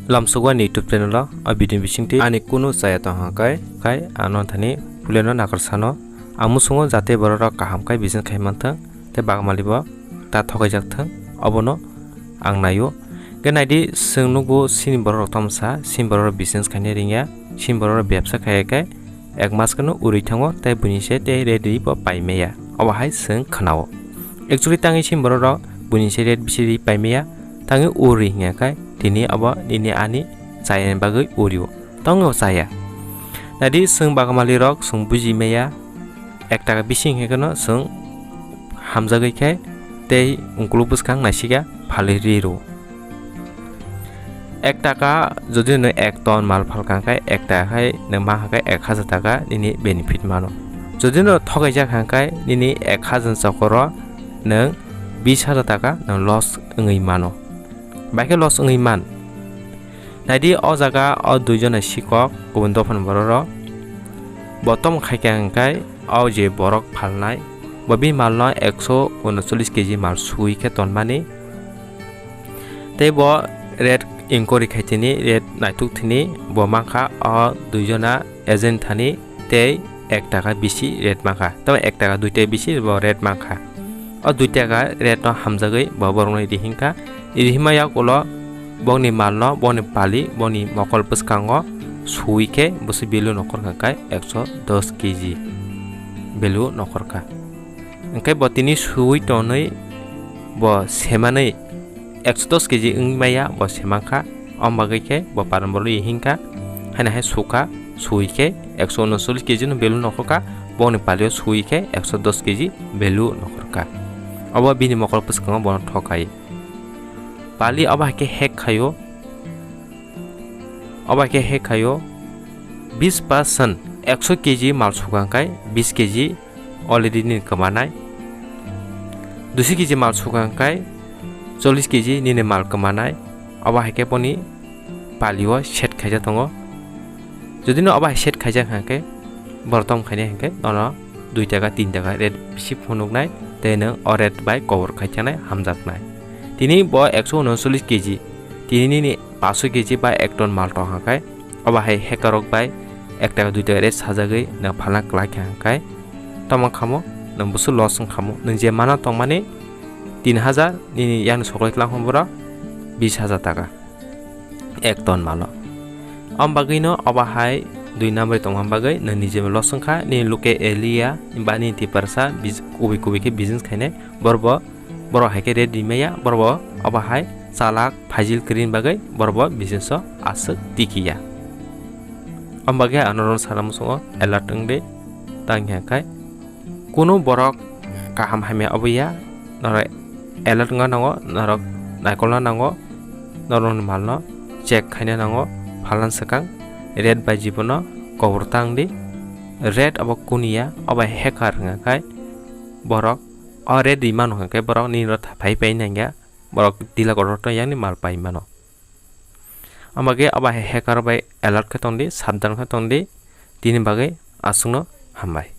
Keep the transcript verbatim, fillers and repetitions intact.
Lamsugo ani YouTube channel o, o video bisingtwi ani kunu chaya tong hwnkhe, khai ano thani puleno nakarsa no. Ang musungo jate borok rok kaham khai business khai manthang, tei bagamali bo ta thokaijak thang, obono ang naio. Hwnkhe naidi, chwng nugo sini borok rok tamsa, sini borok rok business khaina ringya, sini borok rok bebsa khaiya khe, ek mas kheno uri thango, tei buini se tei rate ri bo paimaya. Obo hai chwng khnao. Actually, tangwi sini borok rok buini se rate bisi ri paimaya, tangwi uri hingya khai, tini obo nini ani chayani bagwi urio. Tongo chaya. Naidi, chwng bagamali rok chwng buji maya, ek taka bisi hingya kheno chwng hamjagwi khe tei ungkuluk bwskang naisika phalwi ri rwo. Ek taka, jodi nwng ek ton mal phalka hwnkhe, ek taka khai nwng mankha khe ek hajar taka nini benefit mano. Jodi no thokaijak hwnkhe, nini ek hajar chokoro nwng bis hajar taka nwng loss wngwi mano. Bai khe loss wngwi man. Naidi, o jaga o duijona sikok, kubun dophani borok rok. Bo tom khaikha hwnkhe, o je borok phalnai, bo bini malno ekso unocholish kg mal sui khe tonmani. Tei bo rate inquiry khai tini, rate naithok tini, bo mankha o duijona agent thani tei ek taka bisi rate mankha. Tamo ek taka dui taka bisi bo rate mankha. O dui taka rate no hamjagwi bo borokno rihingkha. Rihima yak ulo bokni malno, bokni pali, bokni mokol bwskango sui khe bwswi value nokhorkha khai ekso dos kg value nokhorkha. Hwnkhe bo tini sui tonwi bo semanwi ekso dos kg wngwi maya bo semankha, om bagwi khe bo paran borok rihingkha, haino hai sukha, sui khe ekso unocholish kg no value nokhorkha, bokni palio sui khe ekso dos kg value nokhorkha. Obo bini mokol bwskango bono thokai. Pali obo hai khe hack khaio, obo hai khe hack khaio, bis percent, ekso kg mal sukha hwnkhe bis kg already nini kwmanai. Duiso kg mal sukha hwnkhe chollish kg nini mal kwmanai. Obo hai khe boni palio set khaijak tongo. Jodi no obo hai set khaijak hwnkhe, borok tom khainai hwnkhe nono dui taka, tin taka rate bisi phunuknai, tei nwng o rate bai kobor khaichanai, hamjaknai. Tini bo ekso unocholish kg, tini nini paanso kg ba ek ton mal tong hwnkhe, obo hai hacker rok bai ek taka dui taka rate sajagwi nwng phalna kwlai kha hwnkhe, tamo khamo nwng busu loss wngkhamo. Nwng je mana tongmani tin hajar, nini yakni soklai tlang hwn borok bis hajar taka ek ton malo. Om bagwi no obo hai dui number tongma bagwi nwng nije loss wngkha, nini local area ba nini tiprasa bij-, kubui kubui khe business khainai borok bo, borok hai khe rate rimaya, borok bo obo hai chalak phajil kwrwini bagwi borok bo business o aswk tikiya. Om bagwi ang norok sana muchungo alert wngdi, tang hwnkhe kunu borok kaham hamya obo ya, norok alert wngna nango, norok naikolna nango, norokni malno check khaina nango, phalan swkang rate bai jibono kobor tangdi, rate obo kuniya, obo hacker wngkha khai borok o rate rimano hwnkhe borok nini ro phai phai nangya, borok tila kotor to yakni mal pai mano. Omo khe abo hai hacker bai alert khe tongdi, sabdan khe tongdi, tini bagwi aswkno hambai.